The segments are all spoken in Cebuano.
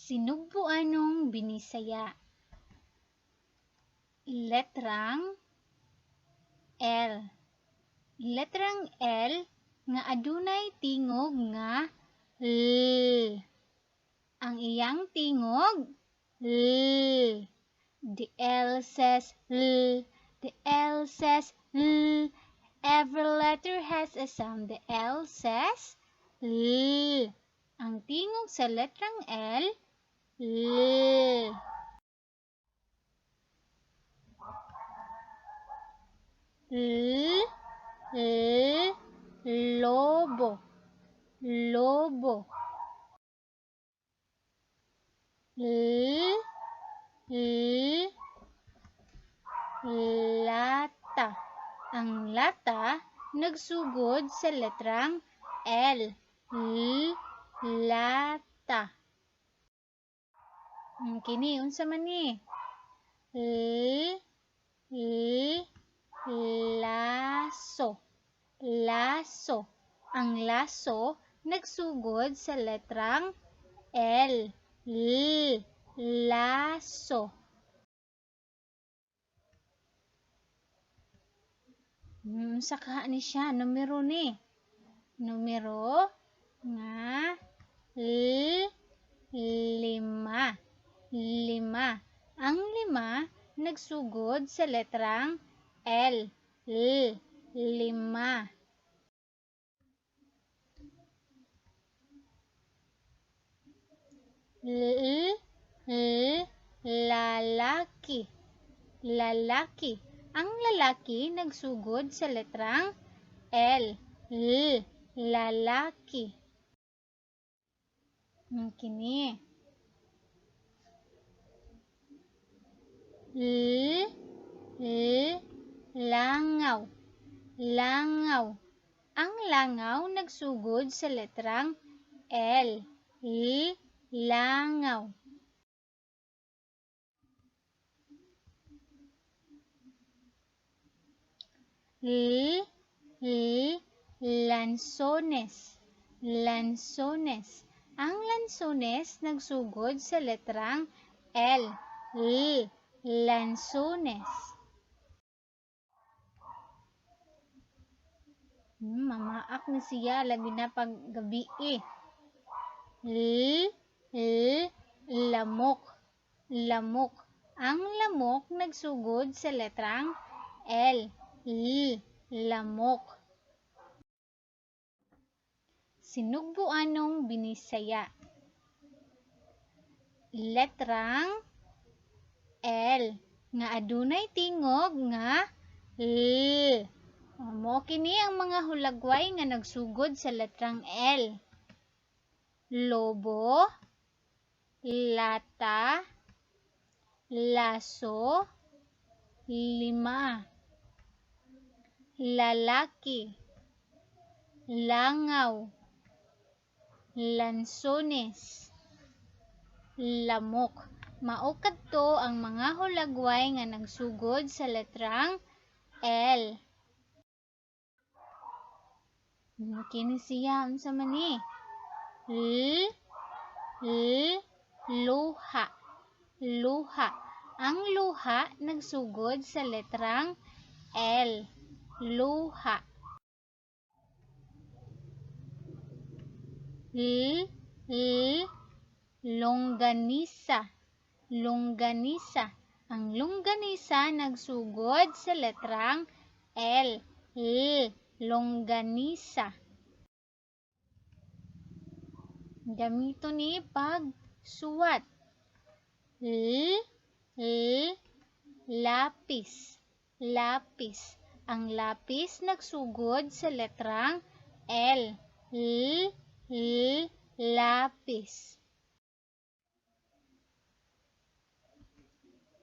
Sinugbuanong Binisaya. Letrang L. Letrang L nga adunay tingog nga L. Ang iyang tingog L. The L says L. The L says L. Every letter has a sound. The L says L. Ang tingog sa letrang L, L. L, L, lobo, lobo. L, L, lata. Ang lata nagsugod sa letrang L. L, lata. Kini unsa man ni? L, L, laso. Laso. Ang laso nagsugod sa letrang L. L, laso. Unsa kaha ni siya? Numero ni. Numero nga L, lima. Lima. Ang lima nagsugod sa letrang L. L, lima. L, L, lalaki. Lalaki. Ang lalaki nagsugod sa letrang L. L, lalaki. Kini. L, L, langaw. Langaw. Ang langaw nagsugod sa letrang L. L, langaw. L, L, lansones. Lansones. Ang lansones nagsugod sa letrang L. L, lansones. Mamaak ni siya labi na pag gabi. L, L, lamok. Lamok. Ang lamok nagsugod sa letrang L. L, lamok. Sinugbuanong Binisaya. Letrang L nga adunay tingog nga L. Mao kini ang mga hulagway nga nagsugod sa letrang L. Lobo, lata, laso, lima. Lalaki, langaw, lansones, lamok. Mao kadto ang mga hulagway nga nagsugod sa letrang L. Kini siya unsa man ni? L, L, luha. Luha. Ang luha nagsugod sa letrang L. Luha. L, L, longganisa. Longganisa. Ang longganisa nagsugod sa letrang L. L, longganisa. Gamito ni pagsuwat. L, L, lapis. Lapis. Ang lapis nagsugod sa letrang L. L, L, lapis.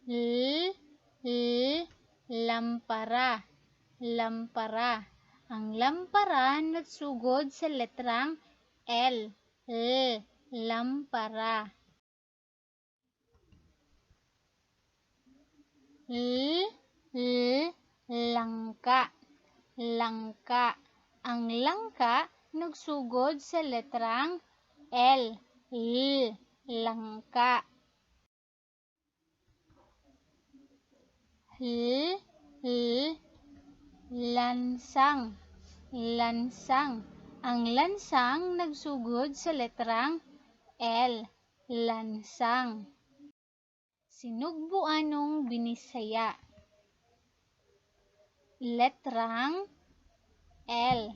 L, L, lampara. Lampara. Ang lampara nagsugod sa letrang L. L, lampara. L, L, langka. Langka. Ang langka nagsugod sa letrang L. L, Langka. L, L, lansang, lansang. Ang lansang nagsugod sa letrang L, lansang. Sinugbuanong Binisaya. Letrang L.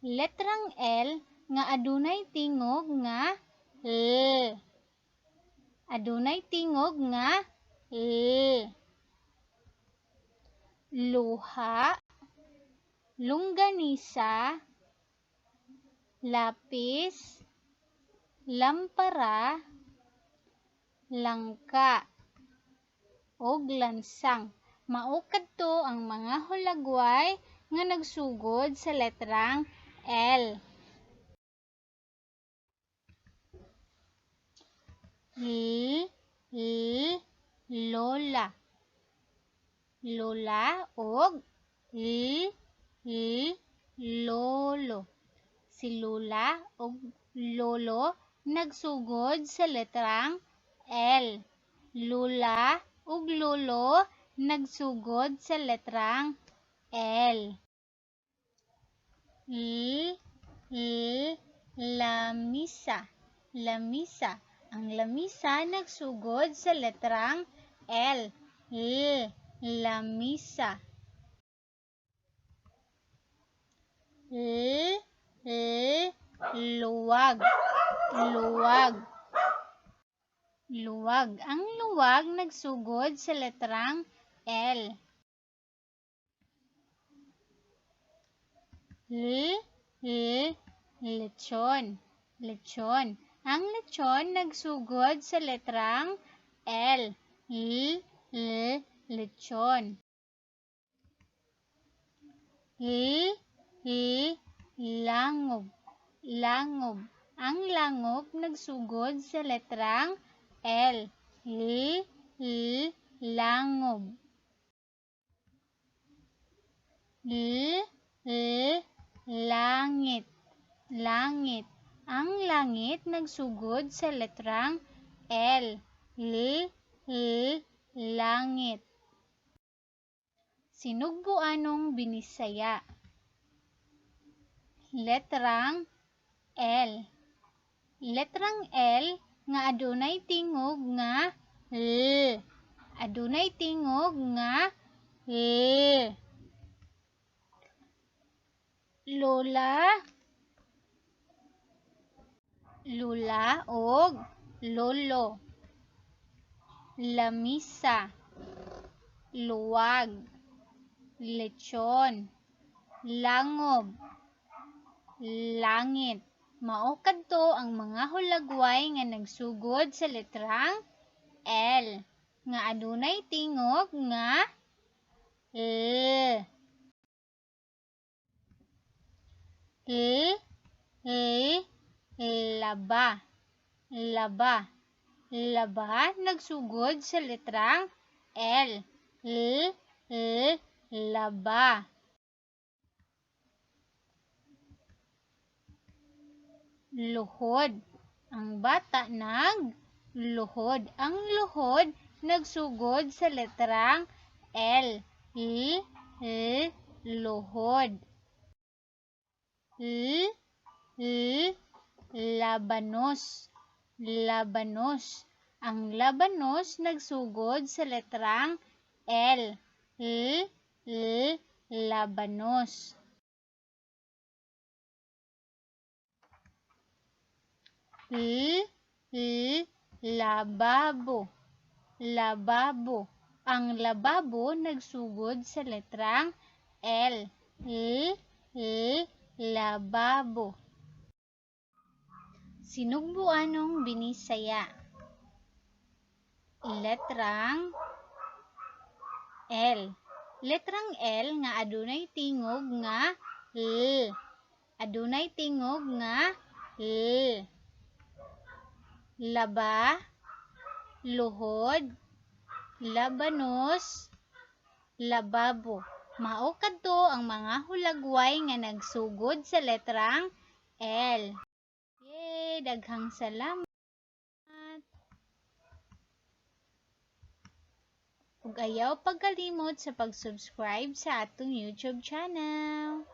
Letrang L nga adunay tingog nga L. Adunay tingog nga L. Luha, longganisa, lapis, lampara, langka, ug lansang. Mao kadto ang mga hulagway nga nagsugod sa letrang L. L, L, lola. Lola og L, L, lolo. Si Lola og Lolo nagsugod sa letrang L. Lola ug Lolo nagsugod sa letrang L. L, L, lamisa. Lamisa. Ang lamisa nagsugod sa letrang L. L, lamisa. L, L, luwag. Luwag. Luwag. Ang luwag nagsugod sa letrang L. L, L, lechon. Lechon. Ang lechon nagsugod sa letrang L. L, L, lechon. L, L, langob. Langob. Ang langob nagsugod sa letrang L. L, L, langob. L, L, langit. Langit. Ang langit nagsugod sa letrang L. L, L, langit. Sinugbuanong Binisaya. Letrang L. Letrang L nga adunay tingog nga L. Adunay tingog nga L. Lola, lula og lolo. Lamisa, luwag, lechon, langob, langit. Mao kadto ang mga hulagway nga nagsugod sa letrang L nga adunay tingog nga L. L, L, laba. Laba. Laba nagsugod sa letrang L. L, L, laba. Luhod. Ang bata nagluhod. Ang luhod nagsugod sa letrang L. L, L, luhod. L, L, labanos. Labanos. Ang labanos nagsugod sa letrang L. L, L, labanos. L, L, lababo. Lababo. Ang lababo nagsugod sa letrang L. L, L, lababo. Sinugbuanong Binisaya. Letrang L. Letrang L nga adunay tingog nga L. Adunay tingog nga L. Laba, luhod, labanos, lababo. Mao kadto ang mga hulagway nga nagsugod sa letrang L. Yay! Daghang salamat! Ug ayaw pagkalimot sa pag-subscribe sa atong YouTube channel.